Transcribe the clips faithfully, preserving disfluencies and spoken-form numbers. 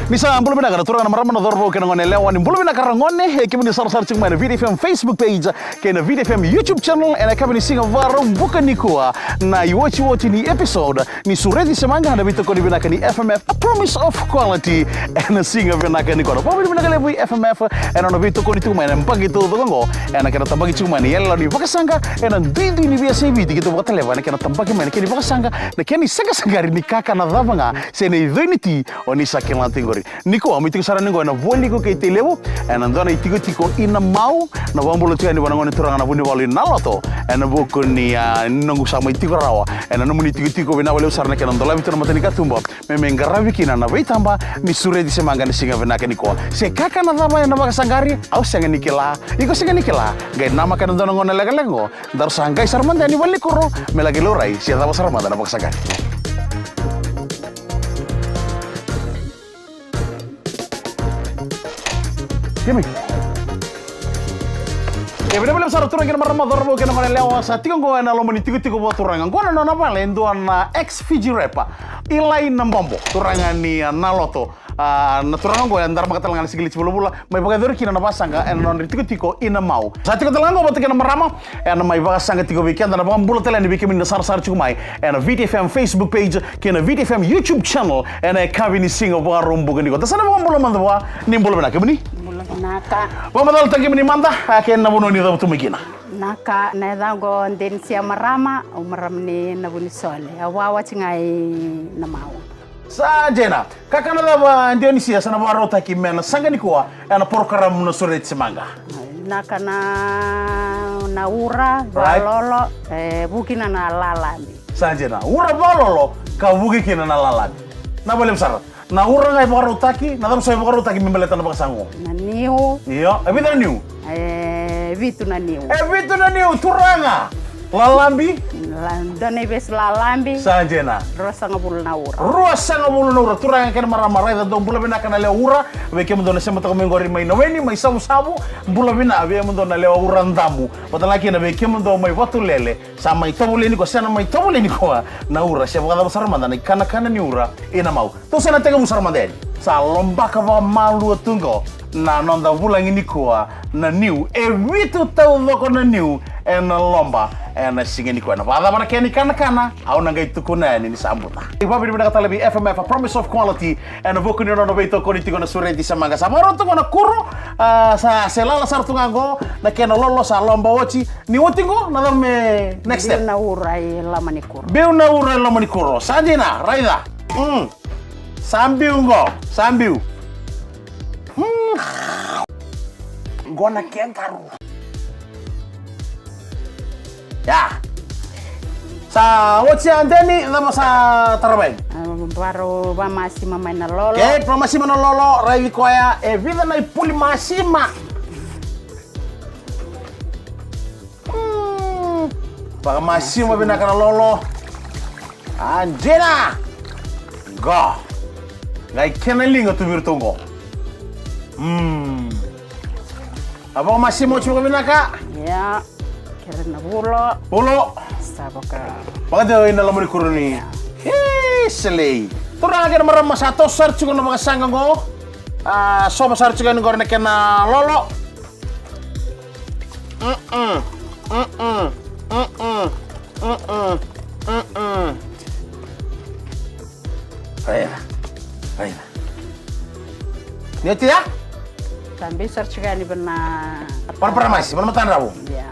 Ni sa bula vinaka na turaga, na marama, na cauravou kei na gone yalewa, ni bula vinaka ragone. E kemuni sarasara tiko mai na Viti F M Facebook page kei na Viti F M YouTube channel ena yakavi ni siga Vakaraubuka nikua. Na iwatiwati ni episode ni Sureti se Maqa, na veitokoni vinaka ni F M F, a promise of quality. Ena siga vinaka nikua, na vakavinavinaka levu i F M F ena nona veitokoni tiko mai ena yabaki taucoko oqo, ena kena tabaki tiko mai na iyaloyalo ni vakasaqa ena duidui ni veiyasai Viti. Keitou vakataleva ena kena tabaki mai na kena ivakasaqa, na kena isaqasaqari ni kakana cava ga se na icoi ni ti o ni sa kila tiko qori. Nikua mai tiko sara yani qo ena Vualiku kei Tailevu, ena dua na itikotiko i Namau, na vakabula tiko yani vua na gone turaga na Vunivalu i Naloto, ena vuku ni, a, ni noqu sa mai tiko rawa ena nomuni itikotiko. Vinaka vakalevu sara na kena dolavi tu na matanikatuba me mai qaravi kina na veitaba ni Sureti se Maqa ena siga vinaka nikua. Se kakana cava ena vakasaqari, au sega ni kila, iko sega ni kila. Qai namaka ena dua na gauna lekaleka qo, daru sa qai sara mada yani valenikuro me laki laurai se cava sara mada na vakasaqari. Kimi. E vinaka vakalevu sara turaga kei na marama, cauravou kei na gone yalewa, sa tiko qo ena loma ni tikotiko vakaturaga. Qo na nona vale e dua na ex Fiji rapper, Eli Nabobo, turaga ni, a, Naloto. A, na turaga qo e daramaka tale ga na siga levu vulavula mai vakayacori kina na vakasaqa ena nodra itikotiko i Namau. Sa tiko tale ga qo vata kei na marama ena mai vakasaqa tiko vei keda. Na vakabula tale yani vei kemuni na sarasara tiko mai ena Viti F M Facebook page kei na Viti F M YouTube channel ena yakavi ni siga Vakaraubuka nikua. Da sa na vakabula mada vua. Ni bula vinaka kemuni. Bula vinaka. Vakamacalataki kemuni mada, a, kei na vanua ni cavutu mai kina. Vinaka, na yacaqu o Denisia Marama, au marama ni Navunisole. Au vakawati ga i Namau. Sa dina. Kakana cava, Dionisia, sa na vakarautaki me na saqa nikua ena porokaramu na Sureti se Maqa? Vinaka, na, na ura, right, vakalolo, e vuki kina na lalabi. Sa dina. Ura, vakalolo ka vuki kina na lalabi. Na vakalevu sara. Na ura ga e vakarautaki, na cava so e vakarautaki me baleta na vakasaqa? Na niu. Io, e vica na niu? E vitu na niu. E vitu na niu, turaga. Lalabi? La, dua na ivesu lalabi. Sa dina. Ruasagavulu na ura. Ruasagavulu na ura, turaga kei na marama, raica, dou bula vinaka na lewe ura. Vei kemudou na semataka mai qori mai Naweni, mai Savusavu, bula vinaka vei kemudou na lewe ura damu. Vata ga kina vei kemudou mai Vatulele, sa mai tovolei nikua, se na mai tovolei nikua na ura, se vakacava sara mada na ikanakana ni ura i Namau. Tou sa na tekivu sara mada yani. Sa lobaka vakamalua tu qo na noda vulagi nikua na niu. E vitu taucoko na niu ena loba ena siga nikua. Ena vakacava na kena ikanakana, au na qai tukuna yani ni sa buta. Vakavinavinaka tale vei F M F, a promise of quality, ena vuku ni nona veitokoni tiko na Sureti se Maqa. Sa vakarau tu qo na kuro, a, sa se lala sara tu ga qo na kena lolo, sa loba oti. Ni oti qo, na cava me next step? Biu na ura i loma ni kuro. Biu na ura i loma ni kuro. Sa dina, raica. Mm. Sa biu qo, sa biu. Mm. Qo na kangaroo. Ya. Sa oti ya, Deni, cava sa tara mai? A, vakarau vakamasima mai na lolo. Okay, vakamasima na lolo, raici koya, e vica na ipuli masima. Mm. Vakamasima vinaka na lolo. A dina. Qo. Qai kena liga tu vei iratou qo. Mm. A vakamasima oti vakavinaka. Ia. Kere na vulo. Vulo. Sa vaka. Vakadeu ina loma ni kuro ni. Ia. E, selei. Turaga kei na marama, sa toso sara tiko na vakasaqa qo. A, sova sara tiko yani qori na kena lolo. Mm-mm. Mm-mm. Mm-mm. Mm-mm. Mm-mm. Raica. Raica. Ni oti ya? Sa biu sara tiko yani vei na parapara masi, vei na matadravu. Ia.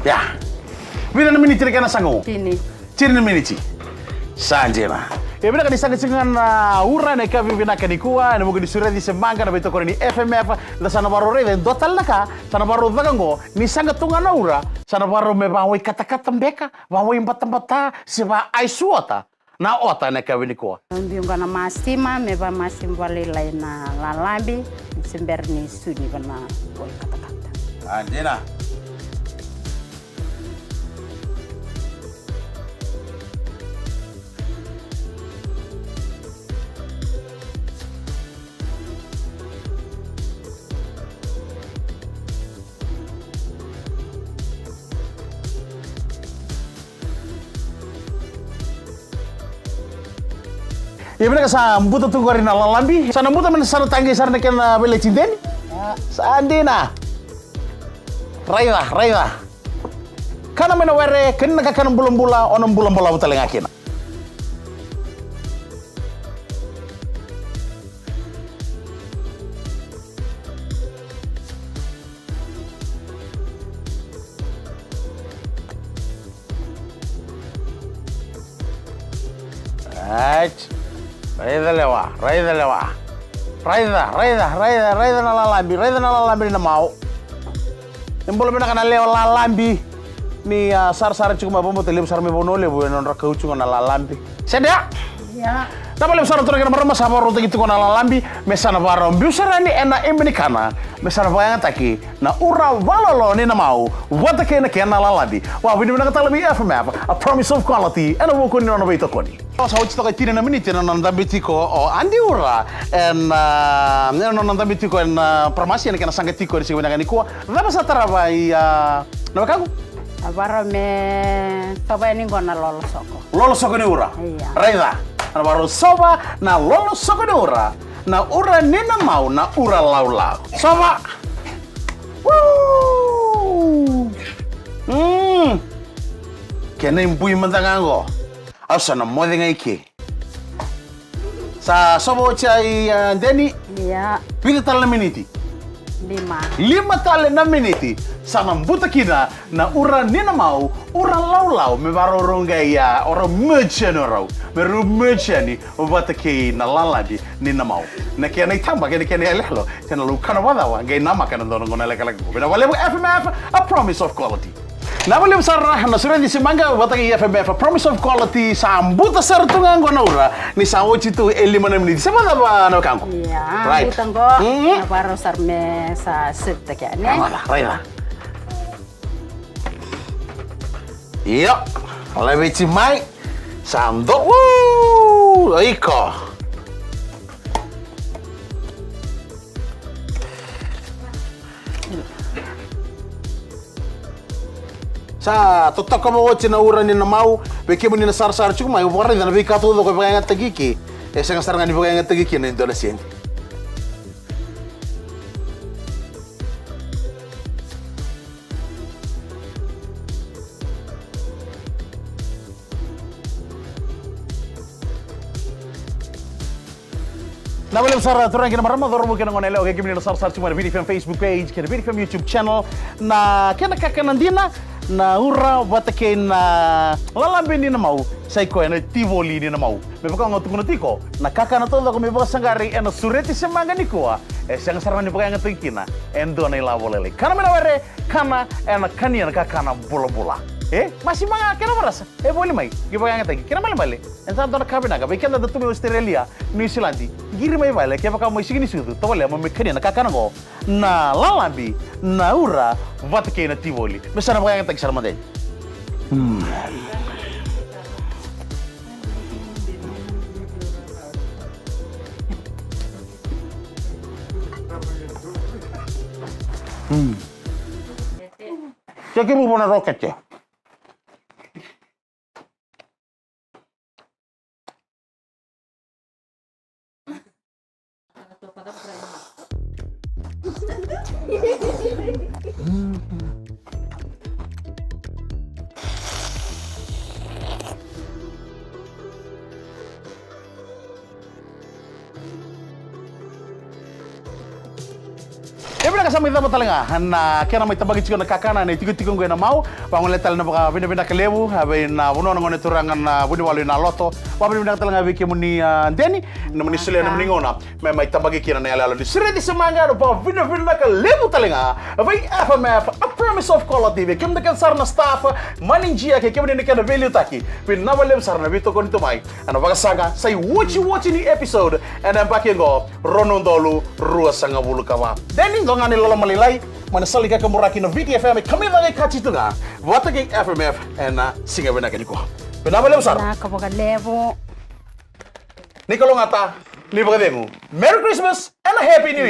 Ia. Vica na miniti na kena saqa? Tini. Tini na miniti. Sa dina. E vinaka ni saqa tiko ga na ura ena yakavi vinaka nikua, ena vuku ni Sureti se Maqa, na veitokoni ni F M F, da sa na vakarau raica e dua tale na ka, sa na vakarau caka qo, ni saqa tu ga na ura, sa na vakarau me vawai katakata beka, vawai batabata, se va ice water na ota ena yakavi nikua. Au biu ga na masima, me vakamasima vakalailai na lalabi, se bera ni suni vei na vawai katakata. Sa dina. Ia vinaka, sa buta tu qori na lalabi. Sa na buta me na sa na taqi sara na kena veleti, Deni. Sa dina. Raica, raica. Kana mai na were, kani na kakana bulabula, o na bula balavu tale ga kina. Right. Raica lewa, raica lewa. Raica, raica, raica, raica na lalabi, raica na lalabi ni na mau. E bula vinaka na lewa lalabi. Ni a sarasara tiko mai, vakabauta levu sara mai Vanua Levu e nodra kauti tiko na lalabi. Sede a? Ia. Na vakalevu sara turaga kei na marama, sa vakarautaki tiko na lalabi me sa na vakarau biu sara yani ena ibe ni kana, me sa na vakayagataki na ura valolo ni na mau vata kei na kena lalabi. Vakavinavinaka tale vei F M F, a promise of quality, ena vuku ni nona veitokoni. Sa oti toka e tini na miniti ena nona dabe tiko o Adi Ura ena, ena nona dabe tiko ena paramasi ena kena saqa tiko ena siga vinaka nikua. Cava sa tarava i, a, na wekaqu? A, varau me sova yani qo na lolo soko. Lolo soko ni ura. Ia. Raica. Na varau sova na lolo soko ni ura. Na ura ni na mau, na ura laulau. Sova. Woo! Mm. Kena ibui mada ga qo. Au sa na moce ga i ke. Sa sova oti ya i, a, Deni. Ia. Vica tale na miniti? Lima. Lima tale na miniti. Sa na buta kina na ura ni na mau, ura laulau, me varau rau qai, a, o rau merge yani o rau. Me rau merge yani vata kei na lalabi ni na mau. Na kena itaba, kei na kena yaloyalo, kei na laukana vakacava, qai namaka ena dua na gauna lekaleka. Vinaka vakalevu F M F, a promise of quality. Na vakalevu sara na Sureti se Maqa vata kei F M F, a promise of quality, sa buta sara tu ga qo na ura, ni sa oti tu e lima na miniti. Se vakacava na wekaqu? Ia, right. Buta qo, mm, na varau sara me sa serve-taki yani. Raica, raica. Io, laveti mai, sa do, uu, iko. Sa totoka vakaoti na ura ni na mau, vei kemuni na sarasara tiko mai, vakaraica na veika taucoko e vakayagataki ke, e sega sara ga ni vakayagataki kina e dua na sede. Na vakalevu sara turaga kei na marama, cauravou kei na goneyalewa, kei kemuni na sarasara tiko mai na Viti F M Facebook page kei na Viti F M YouTube channel. Na kena kakana dina, na ura vata kei na lalabi ni na mau, sa i koya na tivoli ni na mau. Me vaka ga au tukuna tiko, na kakana taucoko me vakasaqari ena Sureti se Maqa nikua, e sega sara ga ni vakayagataki kina e dua na ilavo lailai. Kana mai na were, kana, ena kania na kakana bulabula. E masi mada ga kena varasa. E voli mai, qai vakayagataki. Kena ibalebale, ena sa dua na ka vinaka vei keda da tu mai Australia, New Zealand. Qiri mai vale, kevaka mai Siganisucu, tovolea mo mai kania na kakana qo, na lalabi, na ura vata kei na tivoli. Me sa na vakayagataki sara mada. Mm. Mm. Teki mu bona rokete. E vinaka, sa mai cava tale ga na kena mai tabaki tiko na kakana ena itikotiko qo ena mau. Vagolea tale na vakavinavinaka levu, a, vei na vanua na gone turaga na Vunivalu i Naloto. Vakavinavinaka tale ga vei kemuni, a, Deni, na nomuni solia na nomuni gauna me mai tabaki kina na yaloyalo ni Sureti se Maqa. Na vakavinavinaka levu tale ga vei F M F, a promise of quality, vei kemuni kece sara na staff, manager, kei kemuni na kena veiliutaki. Vinaka vakalevu sara na veitokoni tu mai. Ena vakasaqa, sa iwatiwati ni episode ena yabaki oqo, rua na udolu ruasagavulu ka va. Deni, dua ga na iloloma lailai mai na sala ni kakaburaki na Viti F M, e kamica ga e kati tu ga vata kei F M F ena siga vinaka nikua. Vinaka vakalevu sara. Vinaka vakalevu. Ni kalougata, ni vakacegu. Merry Christmas and a Happy New